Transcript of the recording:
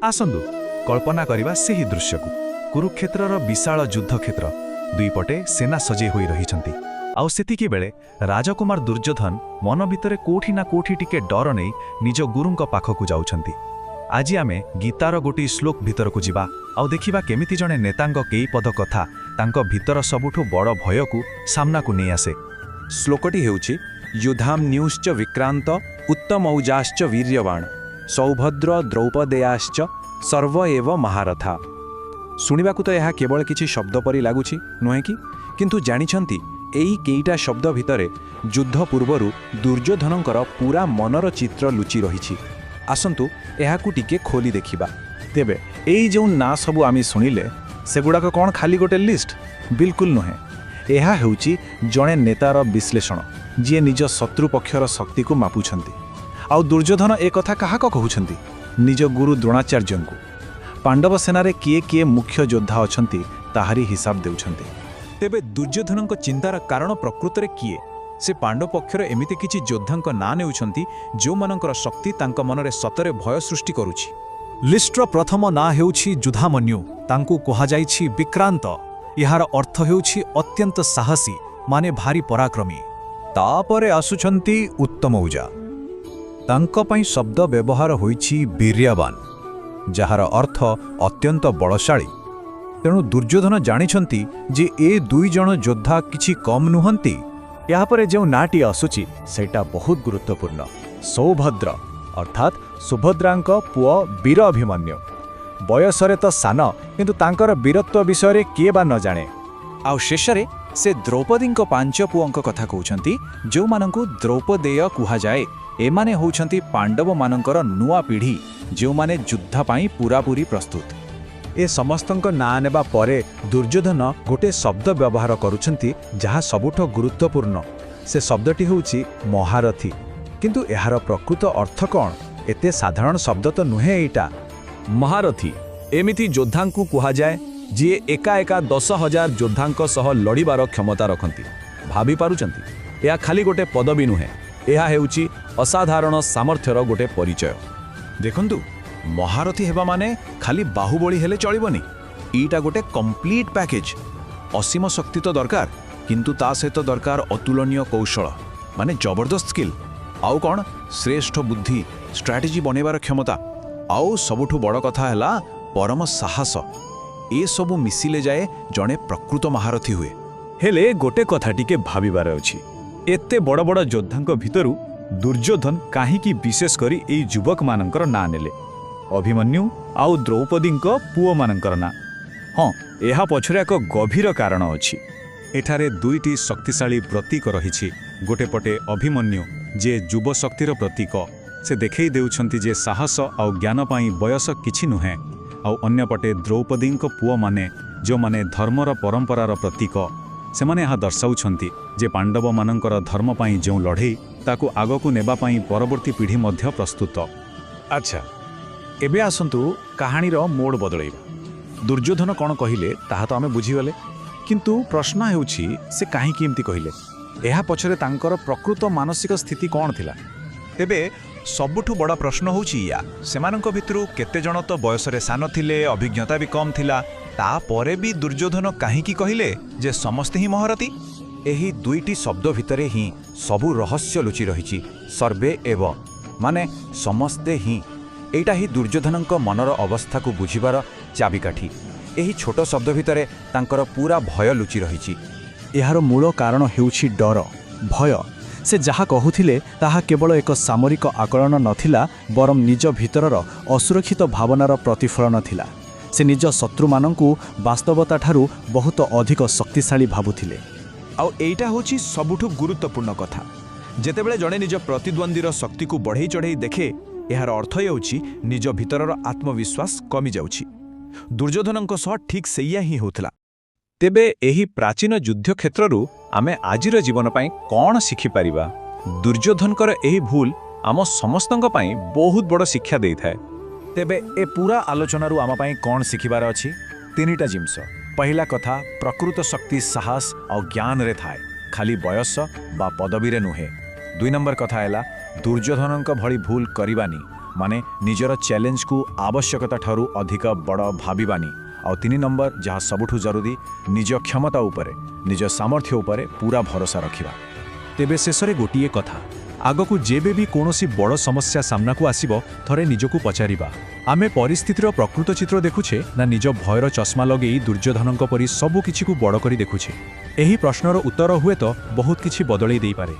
ଆସନ୍ତୁ କଳ୍ପନା କରିବା ସେହି ଦୃଶ୍ୟକୁ। କୁରୁକ୍ଷେତ୍ରର ବିଶାଳ ଯୁଦ୍ଧକ୍ଷେତ୍ର, ଦୁଇପଟେ ସେନା ସଜେଇ ହୋଇ ରହିଛନ୍ତି। ଆଉ ସେତିକି ବେଳେ ରାଜକୁମାର ଦୁର୍ଯ୍ୟୋଧନ ମନ ଭିତରେ କୋଉଠି ନା କୋଉଠି ଟିକେ ଡର ନେଇ ନିଜ ଗୁରୁଙ୍କ ପାଖକୁ ଯାଉଛନ୍ତି। ଆଜି ଆମେ ଗୀତାର ଗୋଟିଏ ଶ୍ଲୋକ ଭିତରକୁ ଯିବା ଆଉ ଦେଖିବା କେମିତି ଜଣେ ନେତାଙ୍କ କେଇ ପଦ କଥା ତାଙ୍କ ଭିତର ସବୁଠୁ ବଡ଼ ଭୟକୁ ସାମ୍ନାକୁ ନେଇ ଆସେ। ଶ୍ଲୋକଟି ହେଉଛି, "ଯୁଧାମନ୍ୟୁଶ୍ଚ ବିକ୍ରାନ୍ତ ଉତ୍ତମୌଜାଶ୍ଚ ବୀର୍ଯ୍ୟବାନ ସୌଭଦ୍ର ଦ୍ରୌପଦେୟାଶ୍ଚ ସର୍ବ ଏବ ମହାରଥା।" ଶୁଣିବାକୁ ତ ଏହା କେବଳ କିଛି ଶବ୍ଦ ପରି ଲାଗୁଛି, ନୁହେଁ କି? କିନ୍ତୁ ଜାଣିଛନ୍ତି, ଏଇ କେଇଟା ଶବ୍ଦ ଭିତରେ ଯୁଦ୍ଧ ପୂର୍ବରୁ ଦୁର୍ଯ୍ୟୋଧନଙ୍କର ପୂରା ମନର ଚିତ୍ର ଲୁଚି ରହିଛି। ଆସନ୍ତୁ, ଏହାକୁ ଟିକେ ଖୋଲି ଦେଖିବା। ତେବେ ଏଇ ଯେଉଁ ନାଁ ସବୁ ଆମେ ଶୁଣିଲେ, ସେଗୁଡ଼ାକ କ'ଣ ଖାଲି ଗୋଟେ ଲିଷ୍ଟ? ବିଲକୁଲ ନୁହେଁ। ଏହା ହେଉଛି ଜଣେ ନେତାର ବିଶ୍ଳେଷଣ, ଯିଏ ନିଜ ଶତ୍ରୁ ପକ୍ଷର ଶକ୍ତିକୁ ମାପୁଛନ୍ତି। ଆଉ ଦୁର୍ଯ୍ୟୋଧନ ଏ କଥା କାହାକୁ କହୁଛନ୍ତି? ନିଜ ଗୁରୁ ଦ୍ରୋଣାଚାର୍ଯ୍ୟଙ୍କୁ। ପାଣ୍ଡବ ସେନାରେ କିଏ କିଏ ମୁଖ୍ୟ ଯୋଦ୍ଧା ଅଛନ୍ତି, ତାହାରି ହିସାବ ଦେଉଛନ୍ତି। ତେବେ ଦୁର୍ଯ୍ୟୋଧନଙ୍କ ଚିନ୍ତାର କାରଣ ପ୍ରକୃତରେ କିଏ? ସେ ପାଣ୍ଡବ ପକ୍ଷର ଏମିତି କିଛି ଯୋଦ୍ଧାଙ୍କ ନାଁ ନେଉଛନ୍ତି, ଯେଉଁମାନଙ୍କର ଶକ୍ତି ତାଙ୍କ ମନରେ ସତରେ ଭୟ ସୃଷ୍ଟି କରୁଛି। ଲିଷ୍ଟର ପ୍ରଥମ ନାଁ ହେଉଛି ଯୁଧାମନ୍ୟୁ। ତାଙ୍କୁ କୁହାଯାଇଛି ବିକ୍ରାନ୍ତ। ଏହାର ଅର୍ଥ ହେଉଛି ଅତ୍ୟନ୍ତ ସାହସୀ, ମାନେ ଭାରି ପରାକ୍ରମୀ। ତାପରେ ଆସୁଛନ୍ତି ଉତ୍ତମୌଜା। ତାଙ୍କ ପାଇଁ ଶବ୍ଦ ବ୍ୟବହାର ହୋଇଛି ବୀର୍ଯ୍ୟବାନ, ଯାହାର ଅର୍ଥ ଅତ୍ୟନ୍ତ ବଳଶାଳୀ। ତେଣୁ ଦୁର୍ଯ୍ୟୋଧନ ଜାଣିଛନ୍ତି ଯେ ଏ ଦୁଇ ଜଣ ଯୋଦ୍ଧା କିଛି କମ୍ ନୁହନ୍ତି। ଏହାପରେ ଯେଉଁ ନାଁଟି ଆସୁଛି, ସେଇଟା ବହୁତ ଗୁରୁତ୍ୱପୂର୍ଣ୍ଣ, ସୌଭଦ୍ର, ଅର୍ଥାତ୍ ସୁଭଦ୍ରାଙ୍କ ପୁଅ ବୀର ଅଭିମନ୍ୟୁ। ବୟସରେ ତ ସାନ, କିନ୍ତୁ ତାଙ୍କର ବୀରତ୍ୱ ବିଷୟରେ କିଏ ବା ନ ଜାଣେ? ଆଉ ଶେଷରେ ସେ ଦ୍ରୌପଦୀଙ୍କ ପାଞ୍ଚ ପୁଅଙ୍କ କଥା କହୁଛନ୍ତି, ଯେଉଁମାନଙ୍କୁ ଦ୍ରୌପଦେୟ କୁହାଯାଏ। ଏମାନେ ହେଉଛନ୍ତି ପାଣ୍ଡବମାନଙ୍କର ନୂଆ ପିଢ଼ି, ଯେଉଁମାନେ ଯୁଦ୍ଧ ପାଇଁ ପୂରାପୂରି ପ୍ରସ୍ତୁତ। ଏ ସମସ୍ତଙ୍କ ନାଁ ନେବା ପରେ ଦୁର୍ଯ୍ୟୋଧନ ଗୋଟେ ଶବ୍ଦ ବ୍ୟବହାର କରୁଛନ୍ତି, ଯାହା ସବୁଠୁ ଗୁରୁତ୍ୱପୂର୍ଣ୍ଣ। ସେ ଶବ୍ଦଟି ହେଉଛି ମହାରଥୀ। କିନ୍ତୁ ଏହାର ପ୍ରକୃତ ଅର୍ଥ କ'ଣ? ଏତେ ସାଧାରଣ ଶବ୍ଦ ତ ନୁହେଁ ଏଇଟା। ମହାରଥୀ ଏମିତି ଯୋଦ୍ଧାଙ୍କୁ କୁହାଯାଏ, ଯିଏ ଏକା ଏକା 10,000 ଯୋଦ୍ଧାଙ୍କ ସହ ଲଢ଼ିବାର କ୍ଷମତା ରଖନ୍ତି। ଭାବିପାରୁଛନ୍ତି? ଏହା ଖାଲି ଗୋଟେ ପଦବୀ ନୁହେଁ, ଏହା ହେଉଛି ଅସାଧାରଣ ସାମର୍ଥ୍ୟର ଗୋଟେ ପରିଚୟ। ଦେଖନ୍ତୁ, ମହାରଥୀ ହେବା ମାନେ ଖାଲି ବାହୁବଳୀ ହେଲେ ଚଳିବନି। ଏଇଟା ଗୋଟେ କମ୍ପ୍ଲିଟ୍ ପ୍ୟାକେଜ୍। ଅସୀମ ଶକ୍ତି ତ ଦରକାର, କିନ୍ତୁ ତା ସହିତ ଦରକାର ଅତୁଳନୀୟ କୌଶଳ, ମାନେ ଜବରଦସ୍ତ ସ୍କିଲ୍। ଆଉ କ'ଣ? ଶ୍ରେଷ୍ଠ ବୁଦ୍ଧି, ଷ୍ଟ୍ରାଟେଜି ବନେଇବାର କ୍ଷମତା। ଆଉ ସବୁଠୁ ବଡ଼ କଥା ହେଲା ପରମ ସାହସ। ଏସବୁ ମିଶିଲେ ଯାଏ ଜଣେ ପ୍ରକୃତ ମହାରଥୀ ହୁଏ। ହେଲେ ଗୋଟେ କଥା ଟିକେ ଭାବିବାର ଅଛି। ଏତେ ବଡ଼ ବଡ଼ ଯୋଦ୍ଧାଙ୍କ ଭିତରୁ ଦୁର୍ଯ୍ୟୋଧନ କାହିଁକି ବିଶେଷ କରି ଏଇ ଯୁବକମାନଙ୍କର ନାଁ ନେଲେ, ଅଭିମନ୍ୟୁ ଆଉ ଦ୍ରୌପଦୀଙ୍କ ପୁଅମାନଙ୍କର ନାଁ? ହଁ, ଏହା ପଛରେ ଏକ ଗଭୀର କାରଣ ଅଛି। ଏଠାରେ ଦୁଇଟି ଶକ୍ତିଶାଳୀ ପ୍ରତୀକ ରହିଛି। ଗୋଟେ ପଟେ ଅଭିମନ୍ୟୁ, ଯିଏ ଯୁବଶକ୍ତିର ପ୍ରତୀକ। ସେ ଦେଖେଇ ଦେଉଛନ୍ତି ଯେ ସାହସ ଆଉ ଜ୍ଞାନ ପାଇଁ ବୟସ କିଛି ନୁହେଁ। ଆଉ ଅନ୍ୟପଟେ ଦ୍ରୌପଦୀଙ୍କ ପୁଅମାନେ, ଯେଉଁମାନେ ଧର୍ମର ପରମ୍ପରାର ପ୍ରତୀକ। ସେମାନେ ଏହା ଦର୍ଶାଉଛନ୍ତି ଯେ ପାଣ୍ଡବମାନଙ୍କର ଧର୍ମ ପାଇଁ ଯେଉଁ ଲଢ଼େଇ, ତାକୁ ଆଗକୁ ନେବା ପାଇଁ ପରବର୍ତ୍ତୀ ପିଢ଼ି ମଧ୍ୟ ପ୍ରସ୍ତୁତ। ଆଚ୍ଛା, ଏବେ ଆସନ୍ତୁ କାହାଣୀର ମୋଡ଼ ବଦଳେଇବା। ଦୁର୍ଯ୍ୟୋଧନ କ'ଣ କହିଲେ, ତାହା ତ ଆମେ ବୁଝିଗଲେ, କିନ୍ତୁ ପ୍ରଶ୍ନ ହେଉଛି, ସେ କାହିଁକି ଏମିତି କହିଲେ? ଏହା ପଛରେ ତାଙ୍କର ପ୍ରକୃତ ମାନସିକ ସ୍ଥିତି କ'ଣ ଥିଲା? ତେବେ ସବୁଠୁ ବଡ଼ ପ୍ରଶ୍ନ ହେଉଛି ଇୟା, ସେମାନଙ୍କ ଭିତରୁ କେତେଜଣ ତ ବୟସରେ ସାନ ଥିଲେ, ଅଭିଜ୍ଞତା ବି କମ୍ ଥିଲା। ତାପରେ ବି ଦୁର୍ଯ୍ୟୋଧନ କାହିଁକି କହିଲେ ଯେ ସମସ୍ତେ ହିଁ ମହାରଥୀ? ଏହି ଦୁଇଟି ଶବ୍ଦ ଭିତରେ ହିଁ ସବୁ ରହସ୍ୟ ଲୁଚି ରହିଛି। ସର୍ବେ ଏବ, ମାନେ ସମସ୍ତେ ହିଁ। ଏଇଟା ହିଁ ଦୁର୍ଯ୍ୟୋଧନଙ୍କ ମନର ଅବସ୍ଥାକୁ ବୁଝିବାର ଚାବିକାଠି। ଏହି ଛୋଟ ଶବ୍ଦ ଭିତରେ ତାଙ୍କର ପୂରା ଭୟ ଲୁଚି ରହିଛି। ଏହାର ମୂଳ କାରଣ ହେଉଛି ଡର, ଭୟ। ସେ ଯାହା କହୁଥିଲେ, ତାହା କେବଳ ଏକ ସାମରିକ ଆକଳନ ନଥିଲା, ବରଂ ନିଜ ଭିତରର ଅସୁରକ୍ଷିତ ଭାବନାର ପ୍ରତିଫଳନ ଥିଲା। ସେ ନିଜ ଶତ୍ରୁମାନଙ୍କୁ ବାସ୍ତବତାଠାରୁ ବହୁତ ଅଧିକ ଶକ୍ତିଶାଳୀ ଭାବୁଥିଲେ। ଆଉ ଏଇଟା ହେଉଛି ସବୁଠୁ ଗୁରୁତ୍ୱପୂର୍ଣ୍ଣ କଥା। ଯେତେବେଳେ ଜଣେ ନିଜ ପ୍ରତିଦ୍ୱନ୍ଦ୍ୱୀର ଶକ୍ତିକୁ ବଢ଼େଇ ଚଢ଼େଇ ଦେଖେ, ଏହାର ଅର୍ଥ ହେଉଛି ନିଜ ଭିତରର ଆତ୍ମବିଶ୍ୱାସ କମିଯାଉଛି। ଦୁର୍ଯ୍ୟୋଧନଙ୍କ ସହ ଠିକ୍ ସେଇଆ ହିଁ ହେଉଥିଲା। ତେବେ ଏହି ପ୍ରାଚୀନ ଯୁଦ୍ଧକ୍ଷେତ୍ରରୁ ଆମେ ଆଜିର ଜୀବନ ପାଇଁ କ'ଣ ଶିଖିପାରିବା? ଦୁର୍ଯ୍ୟୋଧନଙ୍କର ଏହି ଭୁଲ ଆମ ସମସ୍ତଙ୍କ ପାଇଁ ବହୁତ ବଡ଼ ଶିକ୍ଷା ଦେଇଥାଏ। ତେବେ ଏ ପୁରା ଆଲୋଚନାରୁ ଆମ ପାଇଁ କ'ଣ ଶିଖିବାର ଅଛି? ତିନିଟା ଜିନିଷ। ପହିଲା କଥା, ପ୍ରକୃତ ଶକ୍ତି ସାହସ ଆଉ ଜ୍ଞାନରେ ଥାଏ, ଖାଲି ବୟସ ବା ପଦବୀରେ ନୁହେଁ। ଦୁଇ ନମ୍ବର କଥା ହେଲା, ଦୁର୍ଯ୍ୟୋଧନଙ୍କ ଭଳି ଭୁଲ କରିବାନି। ମାନେ ନିଜର ଚ୍ୟାଲେଞ୍ଜକୁ ଆବଶ୍ୟକତା ଠାରୁ ଅଧିକ ବଡ଼ ଭାବିବାନି। ଆଉ 3 ନମ୍ବର, ଯାହା ସବୁଠୁ ଜରୁରୀ, ନିଜ କ୍ଷମତା ଉପରେ, ନିଜ ସାମର୍ଥ୍ୟ ଉପରେ ପୁରା ଭରସା ରଖିବା। ତେବେ ଶେଷରେ ଗୋଟିଏ କଥା, ଆଗକୁ ଯେବେ ବି କୌଣସି ବଡ଼ ସମସ୍ୟା ସାମ୍ନାକୁ ଆସିବ, ଥରେ ନିଜକୁ ପଚାରିବା, ଆମେ ପରିସ୍ଥିତିର ପ୍ରକୃତ ଚିତ୍ର ଦେଖୁଛେ ନା ନିଜ ଭୟର ଚଷମା ଲଗେଇ ଦୁର୍ଯ୍ୟୋଧନଙ୍କ ପରି ସବୁ କିଛିକୁ ବଡ଼ କରି ଦେଖୁଛେ? ଏହି ପ୍ରଶ୍ନର ଉତ୍ତର ହୁଏତ ବହୁତ କିଛି ବଦଳେଇ ଦେଇପାରେ।